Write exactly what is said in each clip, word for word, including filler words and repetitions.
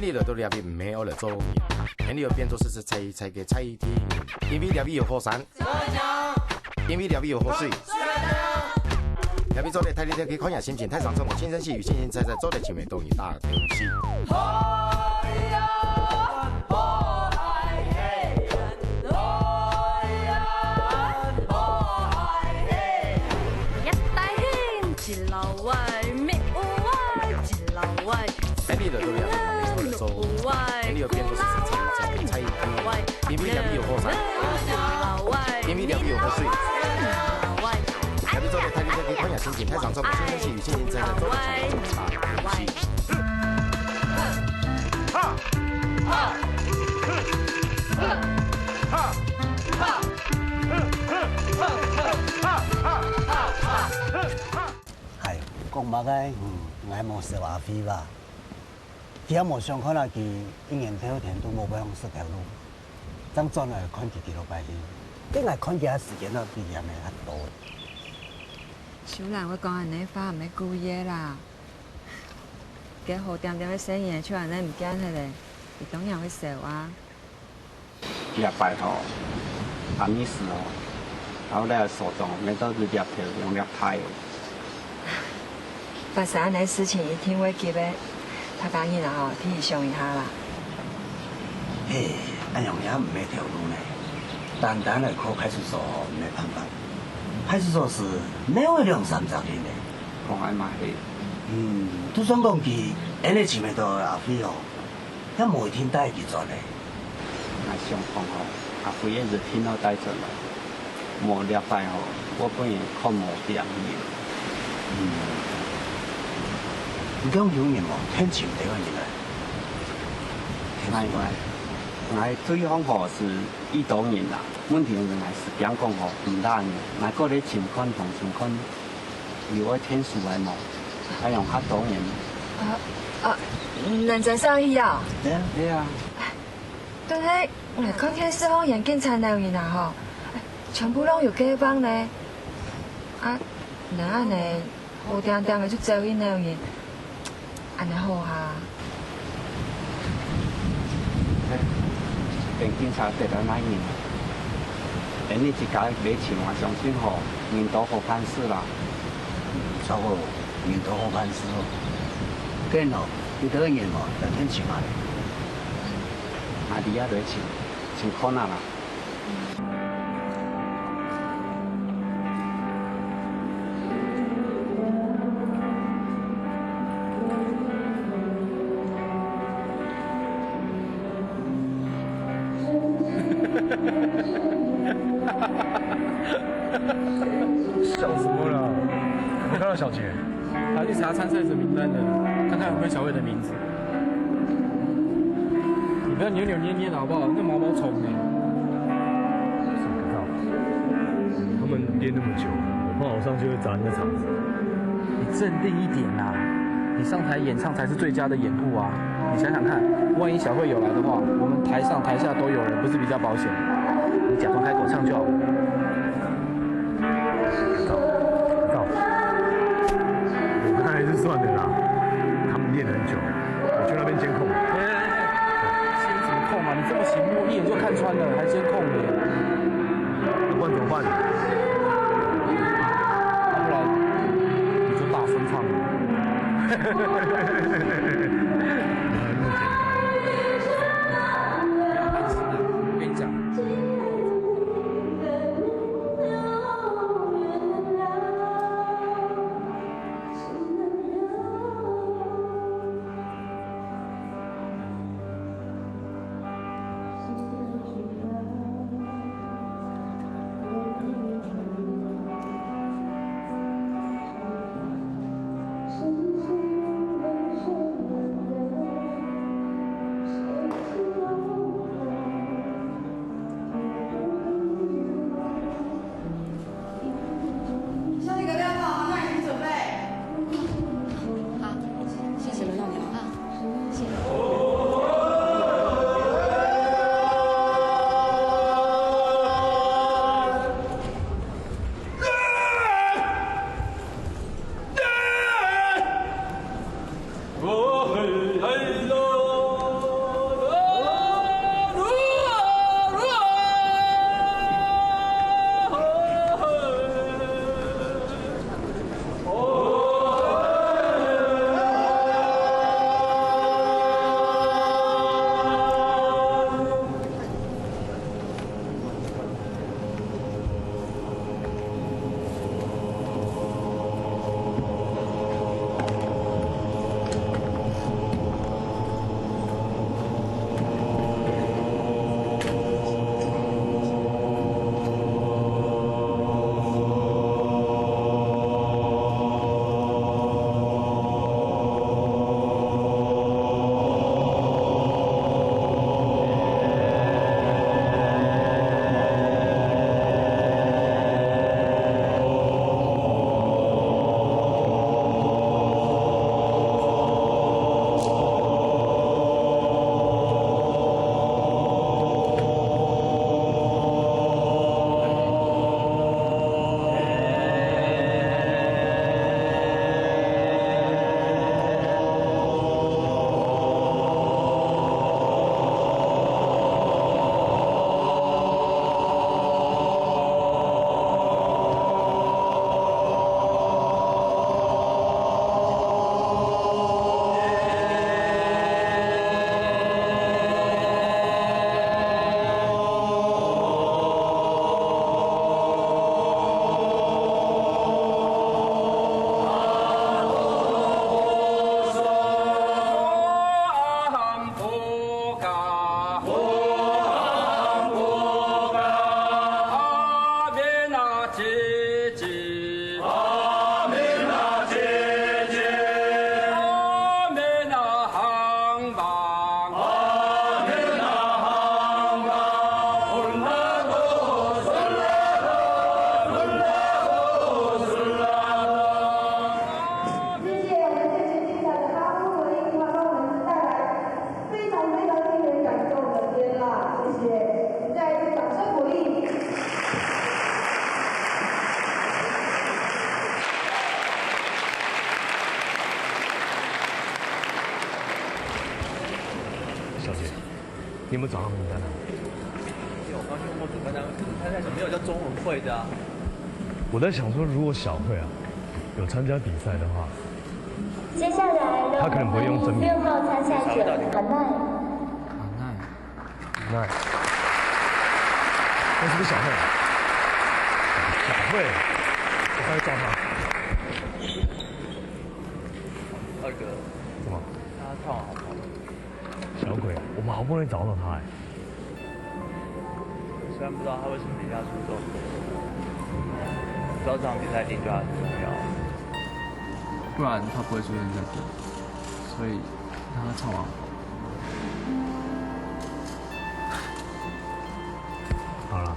你來到這位毋係愛來做人，你愛變做係係在在个在地人，因為這位有火山，因為這位有河水，這位做得帶你去看下心情，太上場，輕聲細語，輕輕在在，做得親密到你大東西。一大興，一老歪，乜有歪，一老歪。 哎，你來到這位，你來做，哎，你愛變做係在在在地人，因為這位有火山，因為這位有河水，這位做得帶你去看下心情，太上場，輕聲細語，輕輕在在，做得親密到你大東西。嗨，講麼个？嗯，𠊎無愁阿輝吧？佢也無想看啊，佢一年透天都無分人識頭路，正轉來看佢幾多擺去。該𠊎看佢个時間啊，比佢還較多。秀蘭會講恁呢話，毋係故意个啦。該好恬恬个細人仔就恁呢毋見忒咧，佢當然會愁啊。 這擺吼，阿密斯吼，到了所長，免到日日頭用這大哦。發生恁呢事情一定會急个，大家人啊吼，替佢想一下啦。嘿，恁樣也毋係頭路呢。單單來靠派出所吼，毋係辦法。派出所係鬧了兩三隻人呢。講恁嘛係。嗯，就算講佢恁呢尋得到阿輝哦， 也無一定帶佢轉來。𠊎想講吼，阿輝一定愛帶轉來，無這擺吼，會分人看無點面。嗯。你講有人無？天晴得个人來。𠊎𠊎𠊎對方吼係一多人啦，問題係𠊎係驚講吼，毋大人，𠊎過來尋看同尋看。 有愛𢯭手个無？還用較多人。啊啊，恁早上去啊？對啊，對啊。但係𠊎看電視項眼鏡擦鬧人啊吼，全部攏有假髮呢。啊，哪恁呢，好恬恬个就走去鬧人。 恁呢好哈。等警察得到哪人？等你自家來尋，𠊎相信吼，人多好辦事啦。著哦，人多好辦事哦。對哦，你得人無？來騙尋啊咧。啊，你也來尋，尋看啊啦。 笑什麼啦？我看到小杰。他去查參賽者名單了，看看有沒有小慧的名字。 你不要扭扭捏捏的好不好？那毛毛蟲呢？想不到，他们练那么久，我怕我上去会砸人家场子。你镇定一点啦！你上台演唱才是最佳的演步啊！你想想看，万一小慧有来的话，我们台上台下都有人，不是比较保险？你假装开口唱就好了。 告，告。我看还是算了啦，他们练很久，我去那边监控。哎，哎，哎，监什么控啊？你这么醒目，一眼就看穿了，还监控呢？那不然怎么办？不然你就大声唱啊。不要担心啊，我跟你讲。 心心难舍难得你有没有找到名单啊？有，我刚去问过主办单位，可是他那个没有叫中文会的啊。我在想说，如果小慧啊有参加比赛的话，接下来，他可能不会用真名。六号参赛者，好，那。好，那。那，那是不是小慧啊？小慧，我快去找她。二哥，什么？他唱完好不好？ 小鬼，我们好不容易找到他哎。虽然不知道他为什么离家出走，知道这场比赛一定对他很重要。不然他不会出现在这，所以让他唱完好了。好了。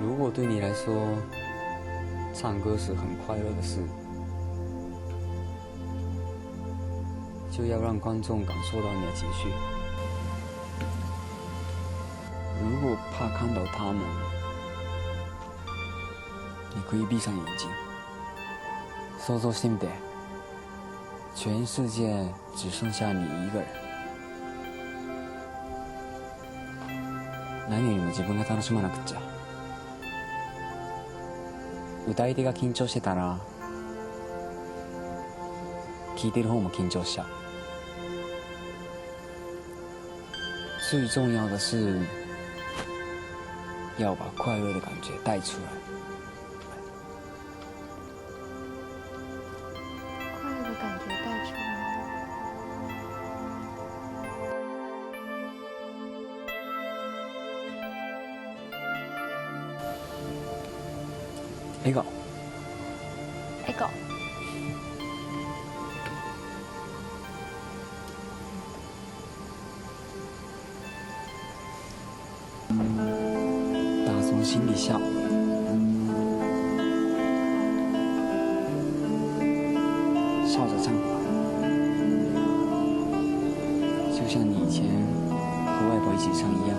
如果对你来说，唱歌是很快乐的事，就要让观众感受到你的情绪。如果怕看到他们，你可以闭上眼睛，想像してみて。 全世界只剩下你一个人。何よりも自分が楽しまなくっちゃ。歌い手が緊張してたら、聞いてる方も緊張しちゃう。最重要的是，要把快乐的感觉带出来。 快乐的感觉带出来。笑顔。笑顔。 打从心里笑，笑着唱，就像你以前和外婆一起唱一样。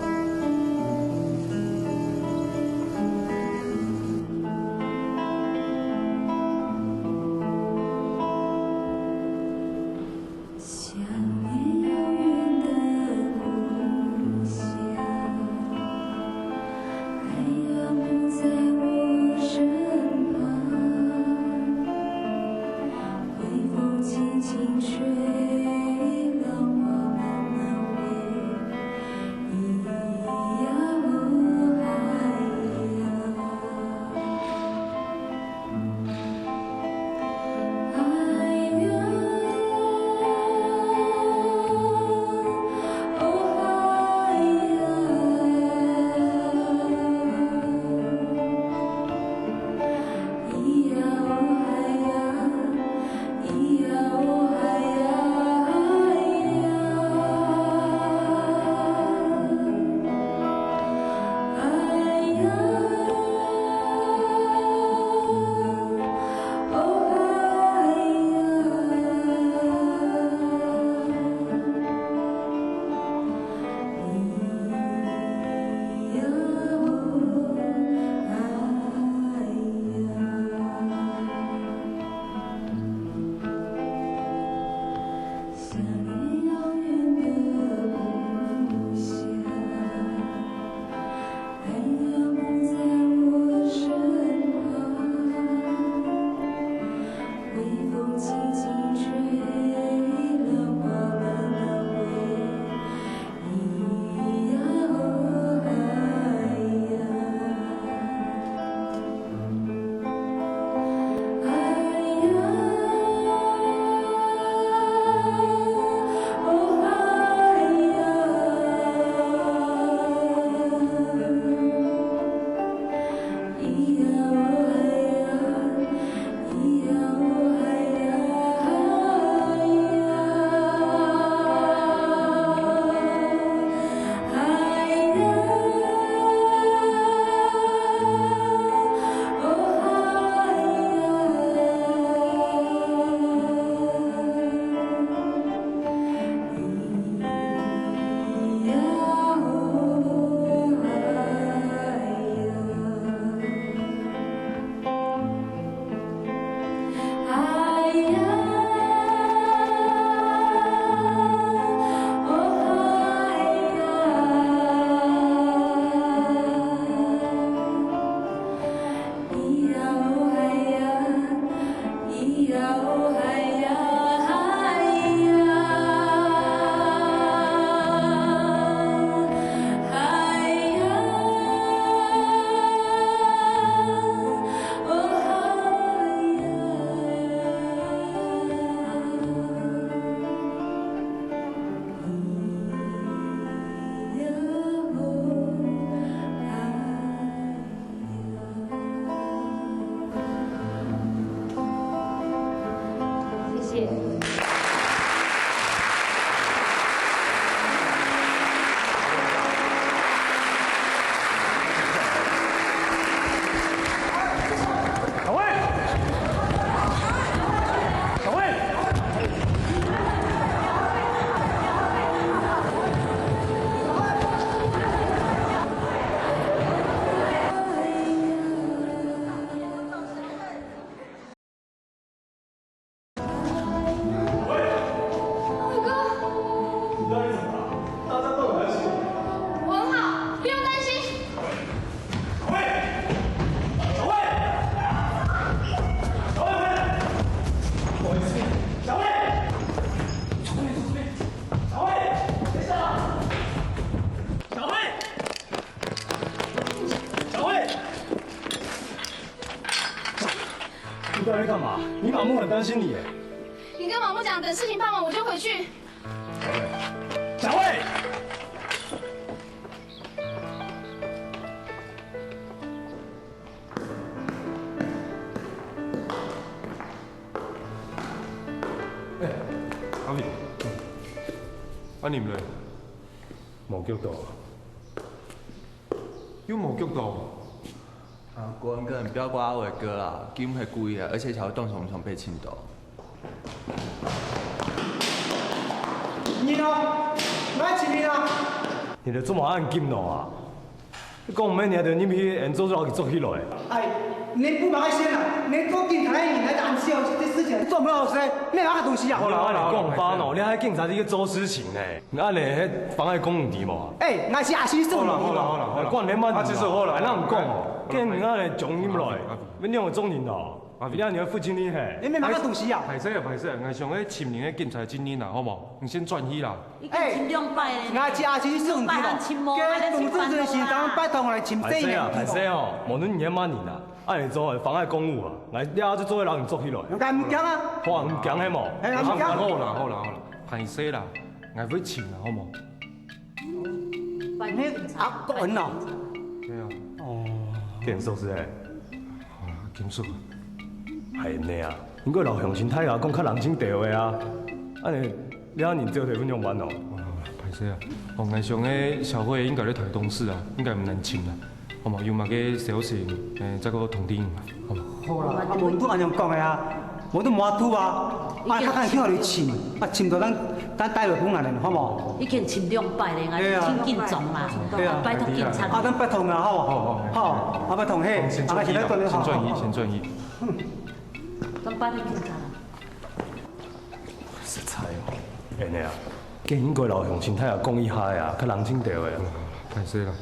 伟哥，你到底怎么了？大家都很担心你。我很好，不用担心。小慧，小慧，小慧，小慧，小慧，小慧，小慧，等一下，小慧，小慧。 你到底在干嘛？你妈妈很担心你耶。你跟妈妈讲，等事情办完我就回去。小慧，小慧。哎，阿偉，啊，你們咧？無叫到。 又無腳到。啊，國文哥，你不要怪阿偉哥啦，佢毋係故意个，而且才會當場場被請到。你呢？來請你啊！你就做麼恁急惱啊？你講毋免，你就入去，𫣆做做，佢捉起來。哎，你不馬上先啊？你做警察个人來暗示哦，這事情做不好事，你哪个東西啊？好啦好啦，講話喏，你還警察一個做事情呢？ 你恁呢，妨礙公務，你知無？哎，𠊎係阿信，你知無？好啦好啦好啦好啦，管你嘛，啊，其實好啦，還讓你講哦，好啦，跟人家來講你們來，好啦，你兩個中人哦，啊，你兩個負責任嘿。你們哪个東西啊？歹勢啊歹勢啊，𠊎想愛尋人个檢查證人啊，好無？你先轉去啦。已經尋兩擺咧。哎，𠊎係阿信，你知無？兩擺還尋無，還在尋。跟董志成先生拜託來尋這一年。歹勢啊歹勢哦，無論你係麼人啊，恁呢做會妨礙公務啊，𠊎這下就做伙摎你捉起來。𠊎毋驚啊。好啊，毋驚係無？哎，𠊎毋驚。好啦好啦好啦，歹勢啦，𠊎會尋啦，好無？ 你阿公哦。對啊。哦。金叔係無？啊，金叔。係恁呢啊，應該摎鄉親大家講較冷靜兜仔啊。恁呢，你恁人走忒會仰般哦？啊，歹勢啊，哦，𠊎想个小慧應該在台東市啊，應該毋難尋啦。好無？有麼个消息，誒，再過通知你嘛。 好啦，啊，無你都恁樣講个啊，無都無法度啊，啊，較緊去予你尋，啊，尋到咱，咱帶落本來咧，好無？已經尋兩擺咧，𠊎對啊。真緊張啦，對啊。拜託警察。啊，咱拜託啦，好無？好，好，好。啊，拜託，嘿，先轉去啦，啊，先轉去，先轉去。咱拜託警察啦。實在哦，恁呢啊，該應該摎鄉親大家講一下呀，較冷靜兜仔啊。歹勢啦。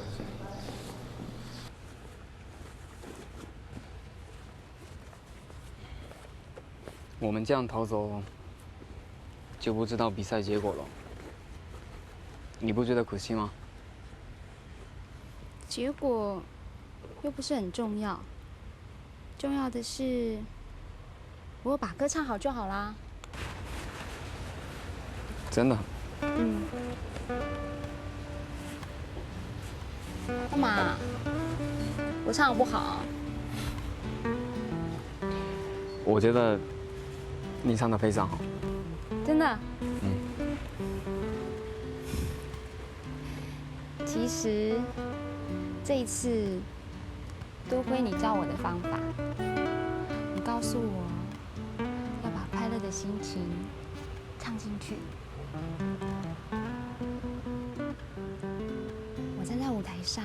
我們這樣逃走，就不知道比賽結果了。你不覺得可惜嗎？結果又不是很重要，重要的是，我有把歌唱好就好啦。 真的。嗯。幹嘛？我唱得不好？我覺得你唱得非常好。真的？嗯。其實這一次，多虧你教我的方法。你告訴我， 要把快樂的心情唱進去。我站在舞台上，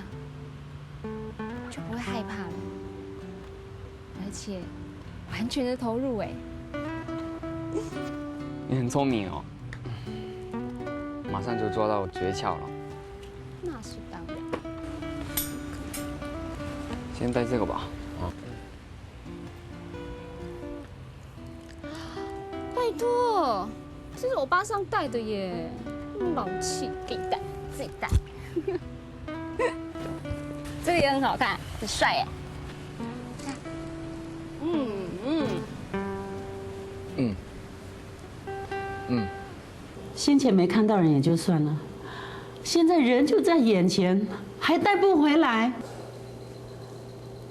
就不會害怕了，而且完全的投入欸。你很聰明哦，馬上就抓到訣竅了。那是當然。先戴這個吧。啊。 拜託，這是歐巴桑戴的耶，那麼老氣，給你戴，自己戴。這個也很好看，很帥耶。嗯嗯。嗯。嗯。先前沒看到人也就算了，現在人就在眼前，還帶不回來。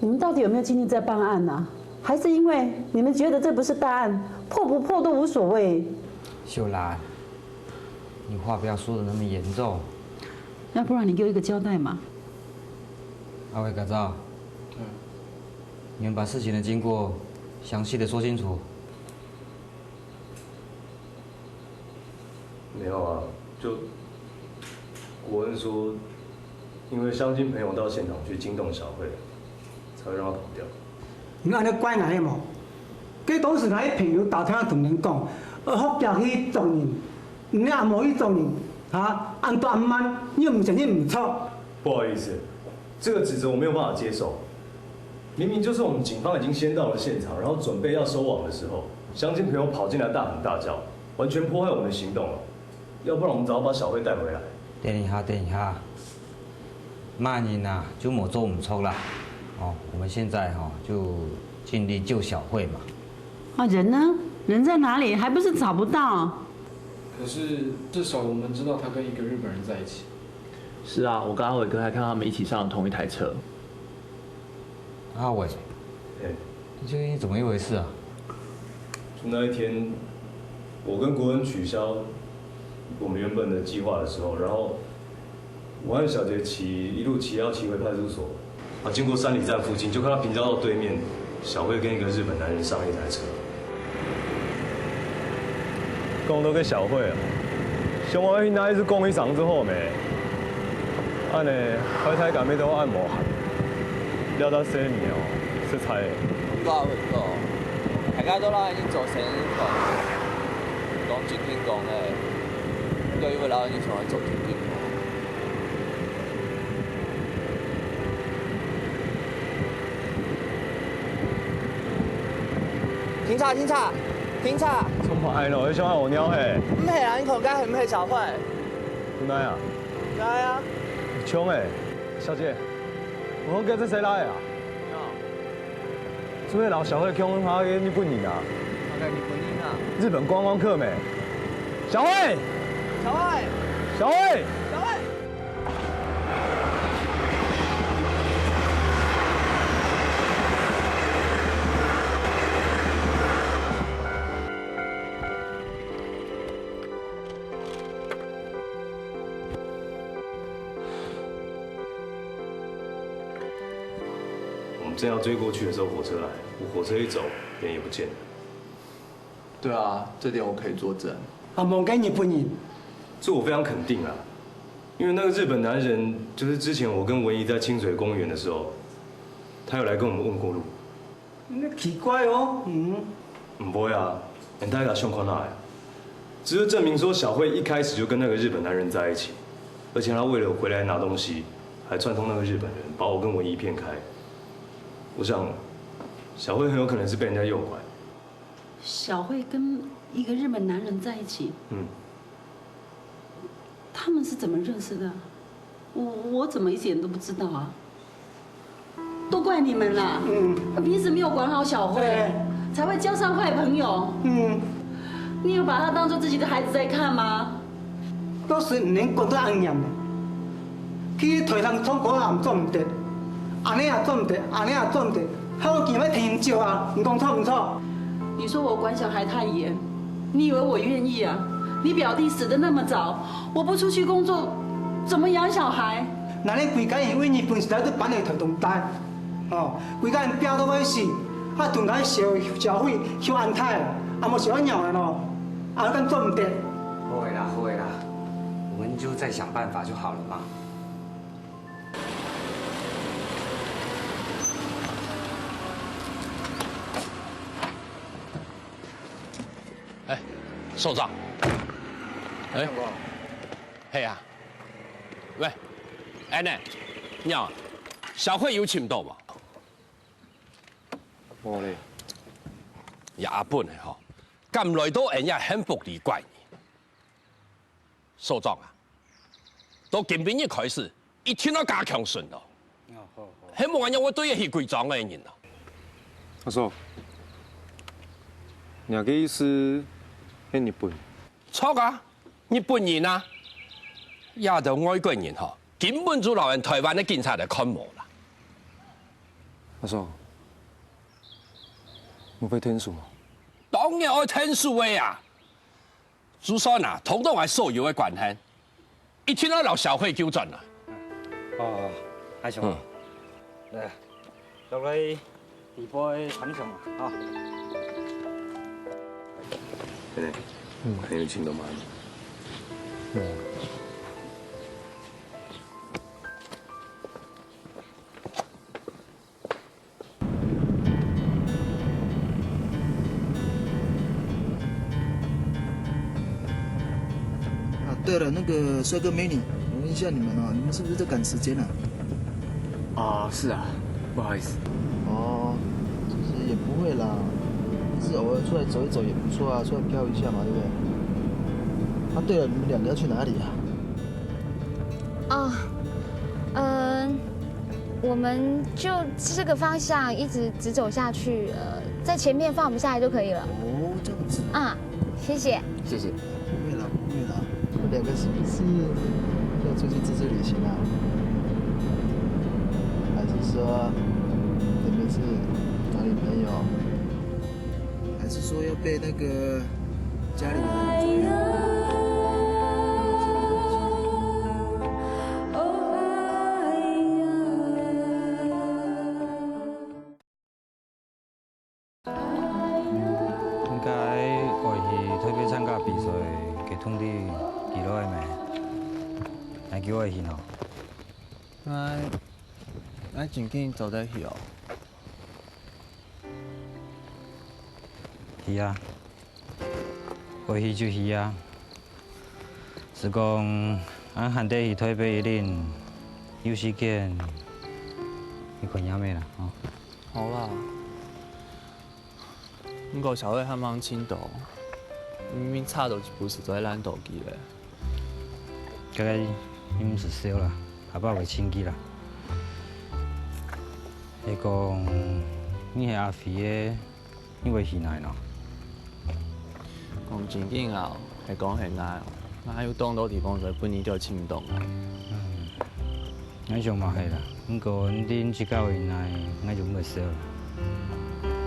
你們到底有沒有盡力在辦案啊？还是因为你们觉得这不是大案，破不破都无所谓？秀兰，你话不要说得那么严重。那不然你给我一个交代嘛。阿伟、改造，你们把事情的经过详细的说清楚。 没有啊，就国恩说，因为乡亲朋友到现场去惊动小慧，才会让他跑掉。你安尼怪𠊎个無？該當時𠊎个朋友打電話同人講，呃，福建去捉人，你也無去捉人，哈，恁多恁慢，你又毋承認毋著。不好意思，这个指责我没有办法接受。明明就是我们警方已经先到了现场，然后准备要收网的时候，乡亲朋友跑进来大喊大叫，完全破坏我们的行动了。要不然我们早把小慧带回来。等一下，等一下，慢人啊，就無做毋著啦。哦，我们现在哈、就尽力救小慧嘛。啊，人呢？人在哪里？还不是找不到？可是至少我们知道他跟一个日本人在一起。是啊，我跟阿伟哥还看到他们一起上了同一台车。阿伟，哎，这究竟怎么一回事啊？就那一天，我跟国恩取消我们原本的计划的时候，然后我和小杰骑，一路骑要骑回派出所，啊，经过三里站附近，就看到平交道对面，小慧跟一个日本男人上了一台车。讲到个小慧啊，想我去那一次讲一声就好咩？安尼，太太敢要到安无閒，了得細命哦，实在的。毋過毋過，大家都摎你做生意講，講真聽講咧，都以為摎你想要做真聽講。 停車，停車，停車！衝牌咯，你想愛我鳥嘿？毋係啊，你看該係毋係小慧？毋係啊？毋係啊。有槍欸，小姐，我講該係誰來啊？做咩摎小慧共下个日本人啊？哪个日本人啊？日本觀光客咩？小慧！小慧！小慧！小慧！ 我们正要追过去的时候，火车来，我火车一走，人也不见了。对啊，这点我可以作证。啊，無該日本人。这我非常肯定啊，因为那个日本男人，就是之前我跟文怡在清水公园的时候，他有来跟我们问过路。 那奇怪哦，嗯。毋會啊，恁大家想看哪呀？只是證明說小慧一開始就跟那個日本男人在一起，而且她為了回來拿東西，還串通那個日本人，把我跟文怡騙開。我想，小慧很有可能是被人家誘拐。小慧跟一個日本男人在一起？嗯。他們是怎麼認識的？我，我怎麼一點都不知道啊？ 都怪你們啦！嗯，平時沒有管好小慧，對，才會交上壞朋友。嗯，你有把她當作自己的孩子在看嗎？老師，你能管到恁嚴嗎？去台上唱歌也毋做毋得，恁樣也做毋得，恁樣也做毋得，害我今日天天照啊！你講著毋著？你說我管小孩太嚴，你以為我願意啊？你表弟死得那麼早，我不出去工作，怎麼養小孩？ 若恁規家人為日本時代都搬來台東戴，吼，規家人拚到愛死，啊，同𠊎小小慧休安泰，啊，無想愛仰仔咯，啊，敢做毋得？好个啦，好个啦，我們就再想辦法就好了嘛。哎，所長，哎，係啊。 喂，恁呢，你啊，小慧有尋到無？無咧。這阿本个吼，敢來到𠊎這幸福旅館？所長啊，到今晡日開始，一定愛加強巡邏。哦，好，好。係無恁樣會對得起歸莊个人哦。阿叔，你个意思係日本？ 著啊，日本人啊，這兜外國人吼，根本就摎𠊎台灣个警察來看無啦。阿叔，你會𢯭手無？當然愛𢯭手个啊！就算啊，通通係所有个關係，一定愛摎小慧救轉來。哦，阿雄，嗯。來，落來底背參詳啊，啊。妹妹，嗯。還有請到嗎？嗯。 啊，對了，那個帥哥美女，我問一下你們哦，你們是不是在趕時間啊？哦，是啊，不好意思。哦，其實也不會啦，就是偶爾出來走一走也不錯啊，出來飄一下嘛，對不對？啊，對了，你們兩個要去哪裡啊？哦，嗯，我們就這個方向一直直走下去，呃，在前面放我們下來就可以了。哦，這樣子。啊，謝謝。謝謝。不會啦，不會啦，你們兩個是不是要出去自助旅行啊？還是說你們是男女朋友？還是說要被那個家裡人怎麼樣？ 應該愛去台北參加比賽，該通知寄落來咩？𠊎就愛去喏。𠊎，𠊎正經做得去哦。去啊，愛去就去啊。係講，恁罕得去台北一輪，有時間，去看下咩啦，吼。好啦。 毋過小慧還吂尋到，明明差到一步就做得攔到佢咧。該个你毋使愁啦，阿爸會尋佢啦。係講，你係阿飛个，你會去哪呢？講正經啊，係講係𠊎哦，𠊎還有當多地方做得分你兜尋毋到𠊎。嗯。 𠊎想嘛係啦，毋過你自家會來，𠊎就毋會愁啦。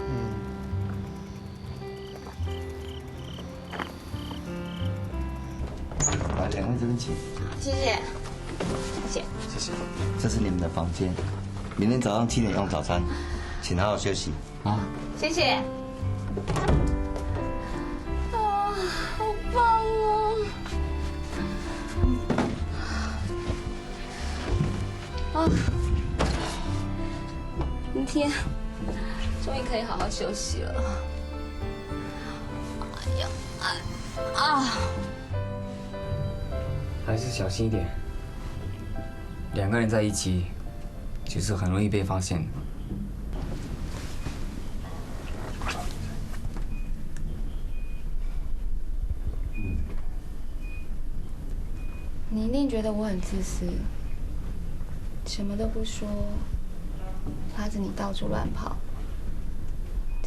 嗯。來，兩位這邊請。謝謝。謝謝。謝謝。這是你們的房間，明天早上七點用早餐，請好好休息。 啊。謝謝。啊，好棒哦！啊，今天終於可以好好休息了。哎呀，啊。 還是小心一點。兩個人在一起，就是很容易被發現。你一定覺得我很自私，什麼都不說，拉著你到處亂跑，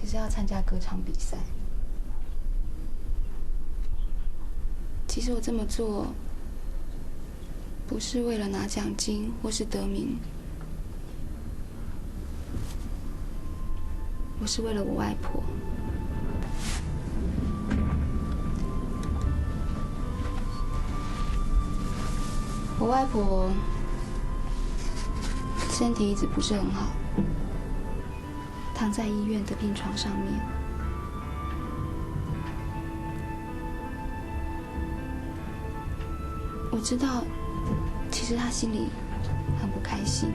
只是要參加歌唱比賽。 其實我這麼做，不是為了拿獎金或是得名，我是為了我外婆。我外婆身體一直不是很好， 躺在醫院的病床上面。我知道，其實她心裡很不開心，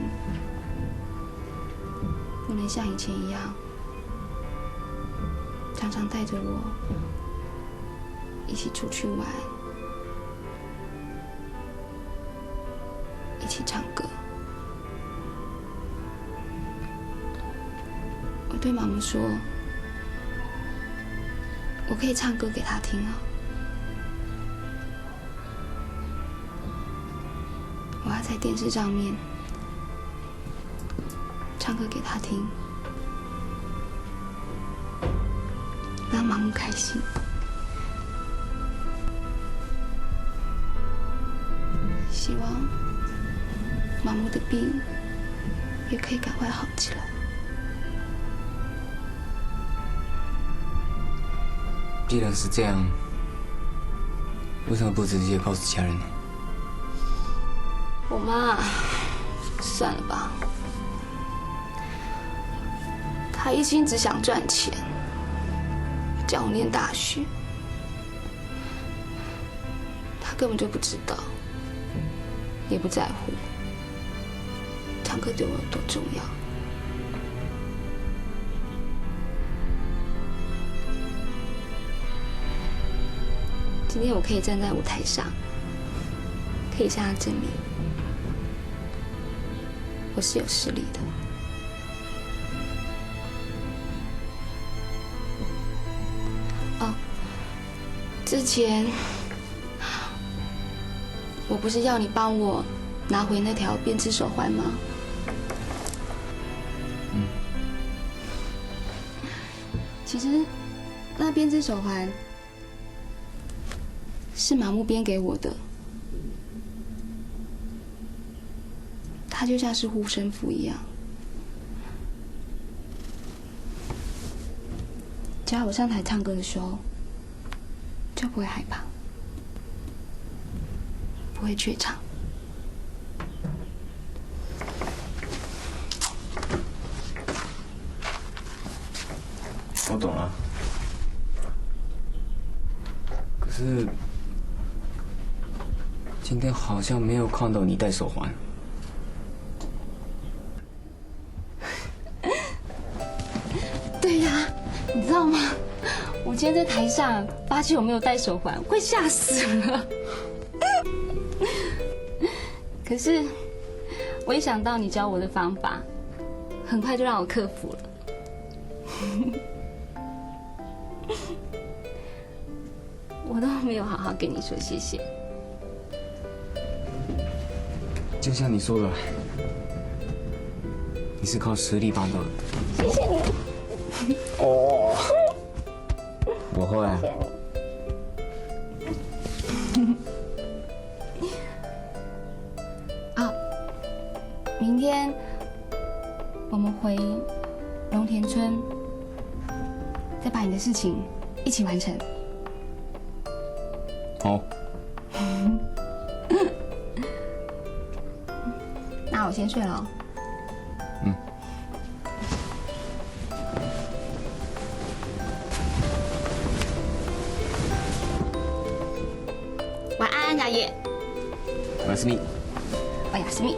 不能像以前一樣，常常帶著我一起出去玩。 一起唱歌。我對媽媽說，我可以唱歌給她聽啊。我要在電視上面唱歌給她聽，讓媽媽開心。希望媽媽的病也可以趕快好起來。既然是这样，为什么不直接告诉家人呢？我妈，算了吧。她一心只想赚钱，叫我念大学。她根本就不知道，也不在乎。 唱歌对我有多重要。今天我可以站在舞台上，可以向她证明我是有实力的。哦，之前我不是要你帮我拿回那条编织手环吗？嗯。其实那编织手环是麻木编给我的，它就像是护身符一样。只要我上台唱歌的时候，就不会害怕，不会怯场。我懂了。可是今天好像没有看到你戴手环。 对呀，你知道吗？我今天在台上发现我没有戴手环，快吓死了。可是我一想到你教我的方法，很快就让我克服了。我都没有好好跟你说谢谢。就像你说的，你是靠实力办到的。谢谢你。哦，不会。谢谢你。啊，明天我们回龙田村，再把你的事情一起完成。好。那我先睡了哦。嗯。晚安，雅叶。晚安，思密。晚安，思密。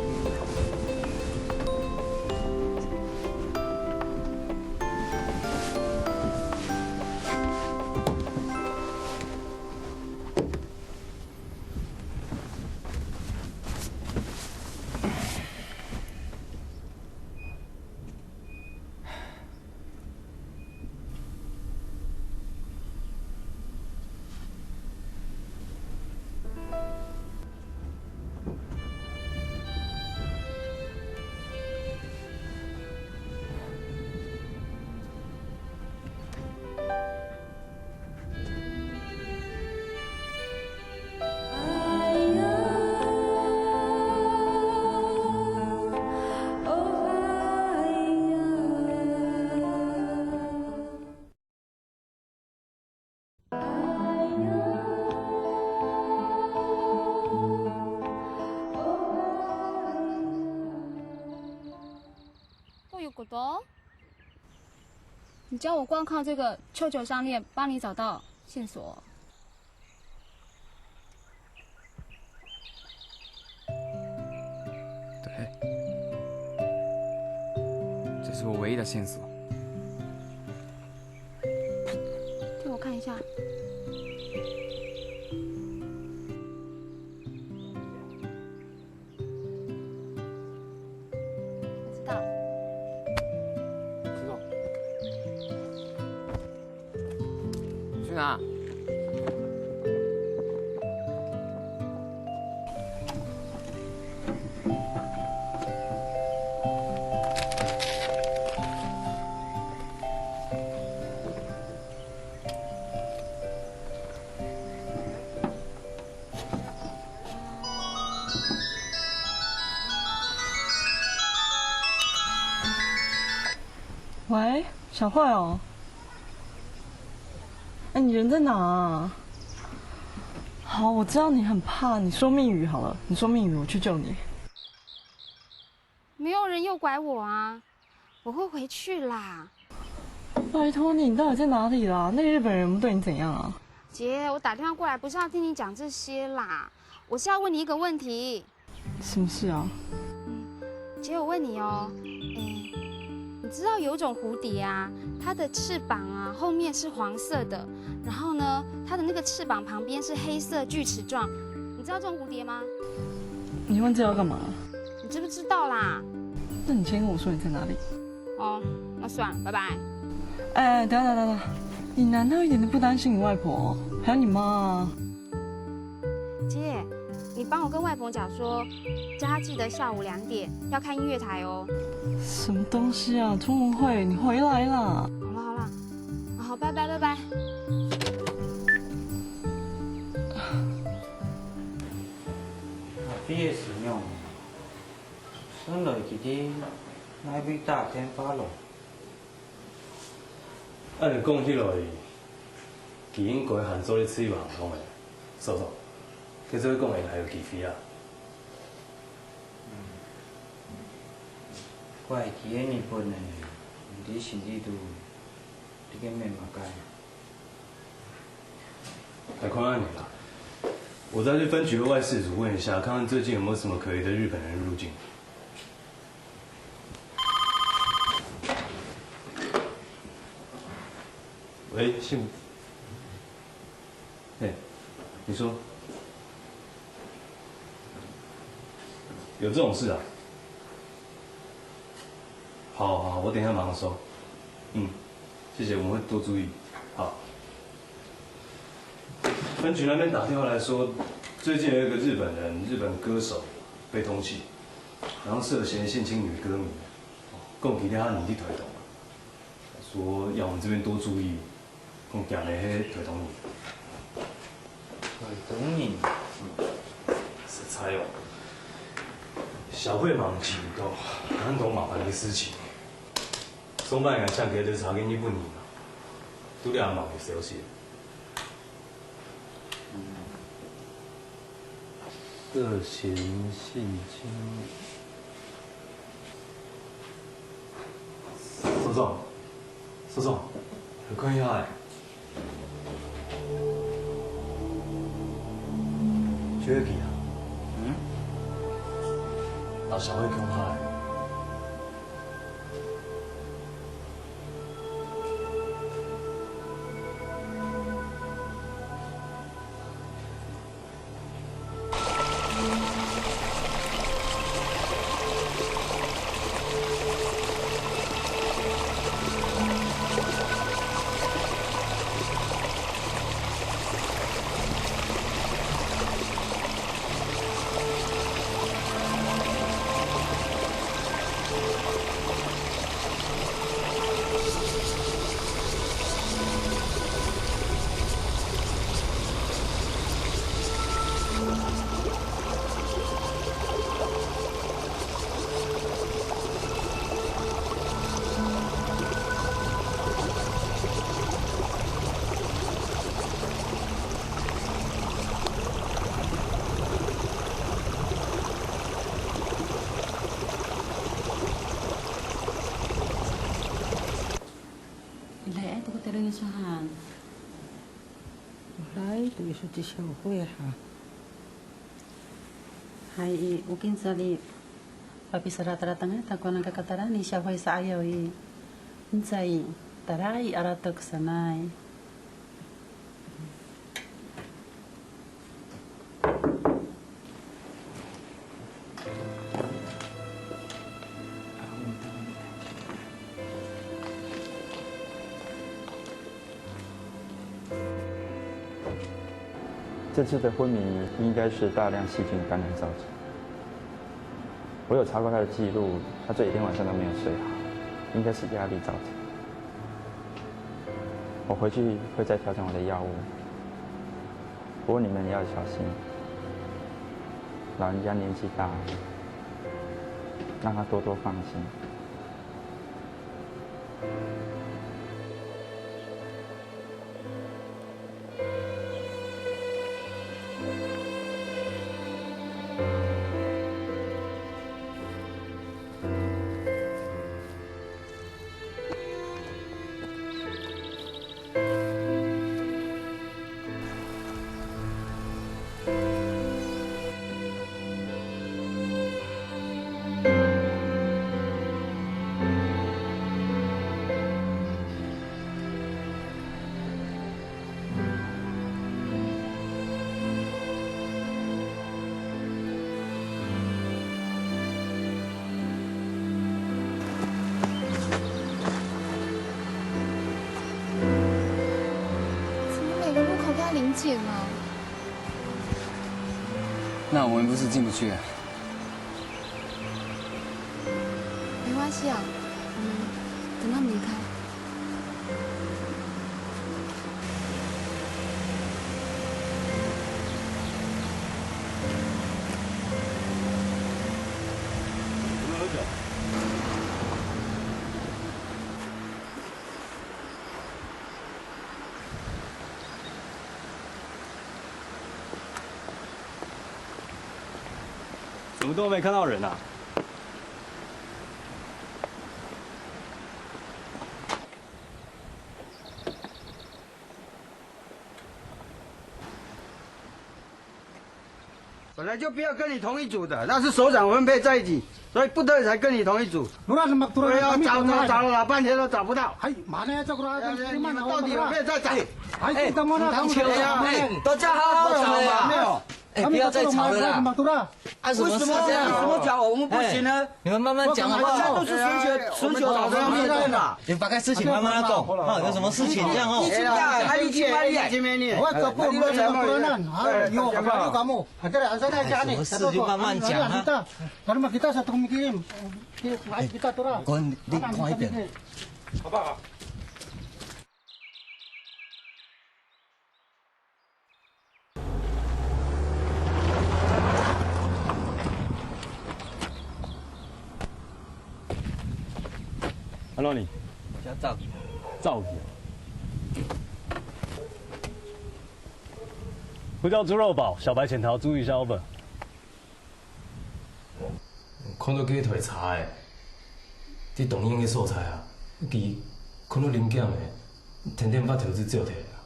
都有个多。 你叫我光靠这个舅舅项链帮你找到线索？对，这是我唯一的线索。借我看一下。 知道。知道。去哪？ 喂，小慧哦。哎，你人在哪啊？好，我知道你很怕，你说密语好了，你说密语，我去救你。没有人诱拐我啊，我会回去啦。拜托你，你到底在哪里啦？那个日本人有没有对你怎样啊？姐，我打电话过来不是要听你讲这些啦，我是要问你一个问题。什么事啊？姐，我问你哦，诶，你知道有一种蝴蝶啊，它的翅膀啊后面是黄色的，然后呢，它的那个翅膀旁边是黑色锯齿状，你知道这种蝴蝶吗？你问这要干嘛？你知不知道啦？那你先跟我说你在哪里。哦，那算了，拜拜。哎，等等等等，你难道一点都不担心你外婆，还有你妈啊？姐，你帮我跟外婆讲说，叫她记得下午两点要看音乐台哦。什么东西啊，朱文慧，你回来啦！好了好了，好，拜拜拜拜。咖啡个時用，算來佢哋哪位打電話咯？ 按你講起來，佢應該還做得試一項通个，嫂嫂，該做講會還有機會啊？怪佢个日本呢，毋知心裡肚，你个面嘛該。還看按呢啦，我再去分局的外事組問一下，看看最近有沒有什麼可疑的日本人入境。 喂，姓，嘿，你說，有這種事啊？好，好，我等一下馬上收。嗯，謝謝，我們會多注意。好。 分局那邊打電話來說，最近有一個日本人，日本歌手被通緝，然後涉嫌性侵女歌迷，講佢在遐年紀推動，說要我們這邊多注意，講驚个係推動人。推動人？實在哦，社會嘛毋知幾多，恁多麻煩个事情。 上擺𠊎請佢來查緊日本人啊，拄著阿毛个消息。個性性情。所長，所長，你看一下欸。 就係佢啊。嗯？摎小慧共下來。 你來愛讀个得了你說哈？來讀一首這首會哈。Hai, i, ukin sali. Papisara-tara tanga takuan ang kakataran ni siya hoy sa ayaw i. Insay, tarai aratok sanay. 这次的昏迷应该是大量细菌感染造成。我有查过他的记录，他这几天晚上都没有睡好，应该是压力造成。我回去会再调整我的药物，不过你们也要小心，老人家年纪大了，让他多多放心。进吗？那我们不是进不去啊？没关系啊，我们等他们离开。怎么都没看到人啊？ 本来就不要跟你同一组的，那是首长分配在一起，所以不得已才跟你同一组。 Nura, lemak turun. 对啊，找找找了老半天都找不到。 Ay, mana ya, Cok, Nura? 哎，你们到底有没有在找？ Ay, kita mo na, kamu na. 哎，大家好好讲话。没有。哎，不要再吵了啦。 Lemak turun. 啊，什么事情啊？为什么这样？为什么讲我们不行呢？哎，你们慢慢讲好不好？大家都是寻求，寻求找到面子嘛。你把该事情慢慢讲，哈，有什么事情这样哦？你去干，还有去哪里？ Ay, kamu, kamu, kamu. Ada, ada na dyan eh. 哎，什么事就慢慢讲啊。 Kita, kita sa tumikilim. Kita, kita, tura. 讲你看一遍。 安怎呢？遮走去。走去啊。呼叫豬肉堡，小白潛逃，注意一下，over。 看到該台車仔，佇當遠个所在啊，佢看到零件个，天天捌頭就照起來啊。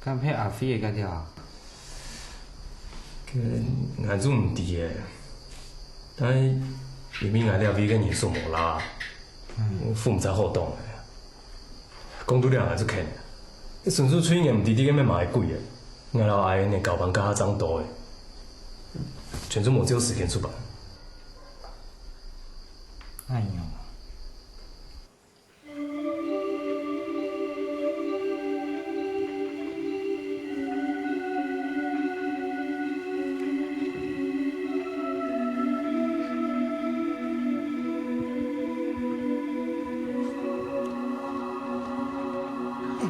敢係阿輝个間條啊？該𠊎就毋知咧。但因為𠊎這位个人數無罅，嗯。分毋知好擋个。講到這𠊎就譴。順手催人毋知佇該面罵个鬼个，𠊎老阿姨連交班加較爭多个，全部無照時間出班。哎喲。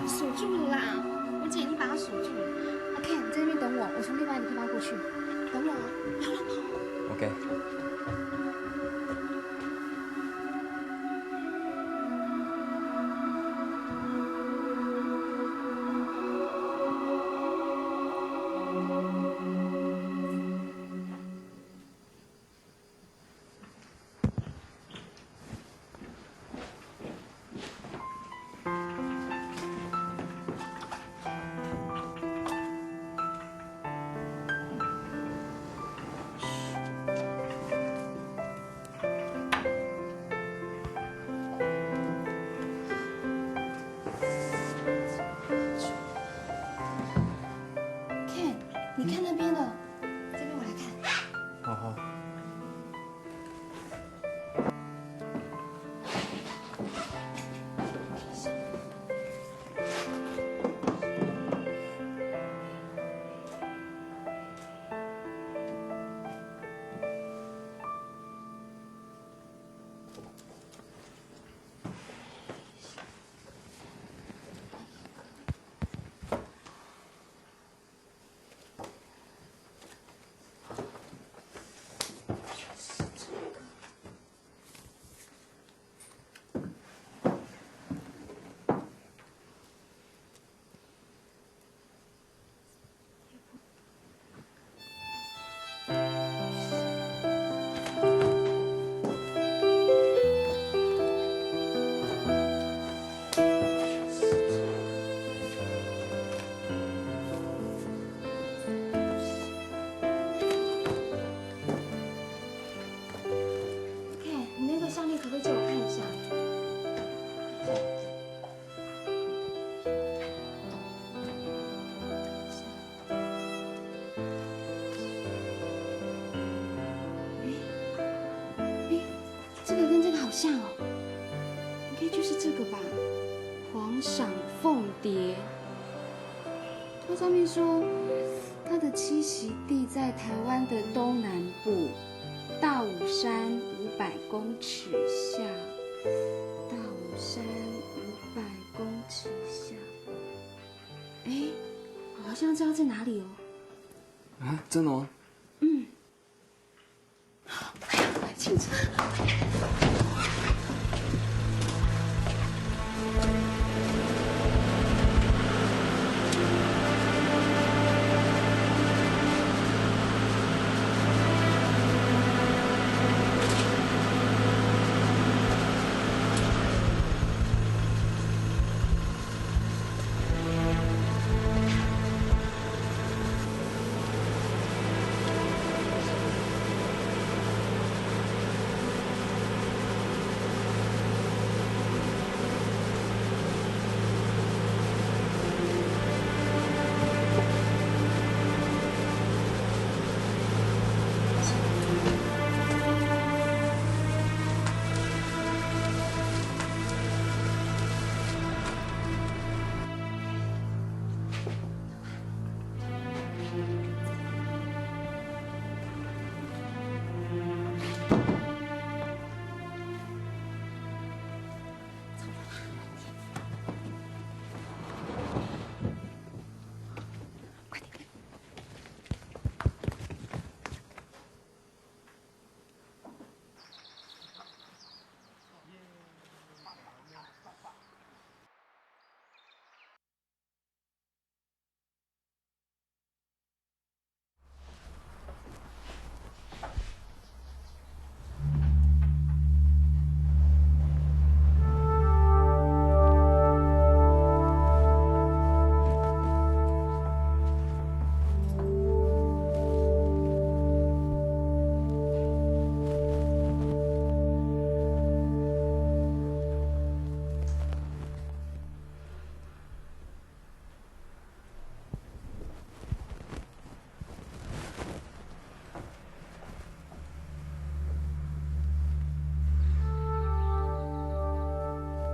锁住了啦！我姐已经把它锁住了。OK，你在那边等我，我从另外一个地方过去。等我啊，不要乱跑。OK。 Ken，你看那边的，这边我来看。好好。 OK，你那个项链可不可以借我看一下？ 诶，诶，这个跟这个好像哦，应该就是这个吧？黄闪凤蝶。它上面说，它的栖息地在台湾的东南部，大武山五百公尺下。大武山五百公尺下。诶，好像知道在哪里哦。啊，真的吗？嗯。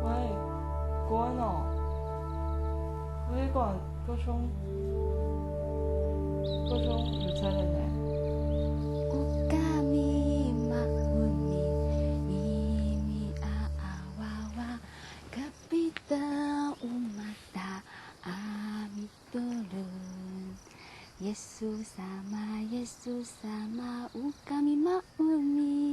喂，關哦！你關，各種，各種有在的呢。 Yesus sama, Yesus sama, ukami mauni.